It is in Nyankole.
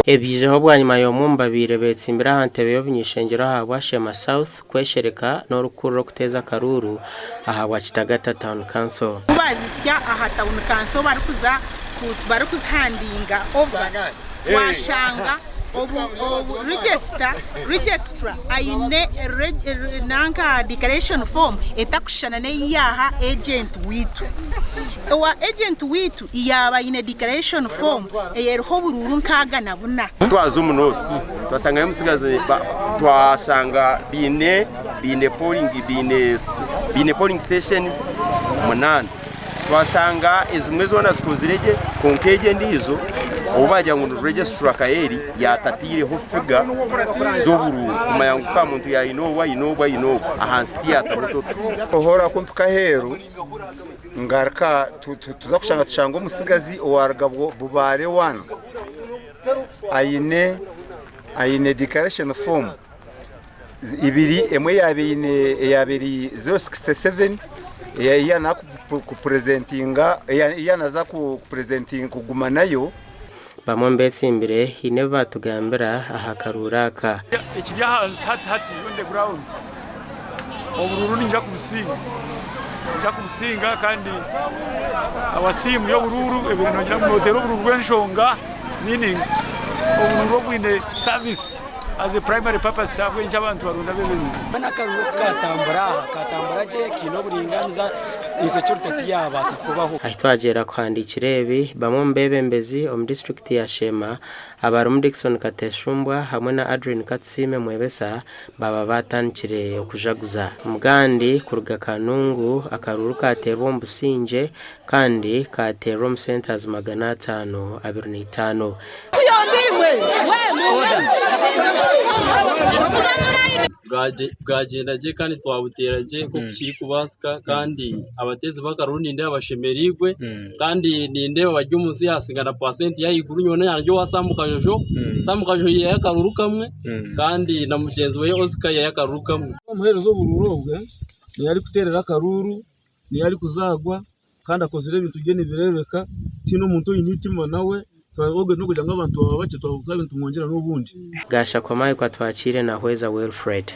Ebiijeho bwanyima y'omwe omu babaire beetsimbire aha ntebe y'obuny'ishengyero ahabwa Sheema South kweshereka n'orikukurira okuteeza akaruuru ahabwa Kitagata Town Council. Ku baazitsya aha Town Council barikuza barikuzihandinga over twashanga obu obu register registrar aine nanka declaration form etakushushana n'eyi yaaha agent waitu. Owa agent waitu yaaba aine declaration form eyeriho oburuuru nkaaga na buna. Twaza omu North twasangayo omutsigazi twashanga baine baine polling baine baine polling stations munaana twashanga ezimwe zoona zikozire gye kwonka egi endiijo obu baagira ngu ni registrar Kaeri yaatataireho figa z'oburuuru kumanya ngu ka muntu yaayine obu aine obu aine obu ahansi tiyaataho total. Ohora ku mpika aheeru ngaruka tuza kushanga tushanga omutsigazi owaruga Bubaare wani aine aine declaration form ibiri emwe eyaaba eri 067 ei yaaba kupurezentinga ei yaaba naaza kuguma nayo. Bamwe omu beetsimbire haine ebi baatugambira aha karuuru aka. Ekiri ahansi hati hati on the ground oburuuru ninyija kubusinga ninyija kubusinga kandi our theme y'oburuuru ebaire nogira ngu noteera oburuuru bw'enshonga meaning oburuuru obwine service as a primary purpose ahabw'enki abantu baronda abeebembezi. Mbwenu akaruuru oku kaatambura aha, kaatambura gye, kaine oburingaaniza, insecurity tiyaabaasa kubaho. Ahi twagyera kuhandiikira ebi, bamwe omu beebembezi omu disiturikiti ya Sheema abarimu Dickson Kateshumbwa hamwe na Adrine Katusiime Mwebesa baaba baatandikire okujaguza. Omugandi kuruga Kanungu, akaruuru kaateerwa omu busingye kandi kaateerwa omu centres 525. Bwagyenda gye kandi twabuteera gye nk'oku kirikubaasika kandi abateezi b'akaruuru nindeeba bashemereirwe kandi nindeeba bari omu nsi yaasinga na paasenti y'ahaiguru nyowe naanye ndi owa Sam Kajojo, Sam Kajojo yaihayo akaruuru kamwe kandi na mugyenzi we Oscar yaihayo akaruuru kamwe. Omuheereza oburuuru obwe niyo arikuteerera akaruuru, niyo arikuzaarwa kandi akozire ebintu bye nibireebeka, tihaine omuntu oine eitima nawe, n'okugira ngu abantu baba bakye twaba nitumwongyera n'obundi. Gashakwa Mike Atwakiire na Hweza Wilfred.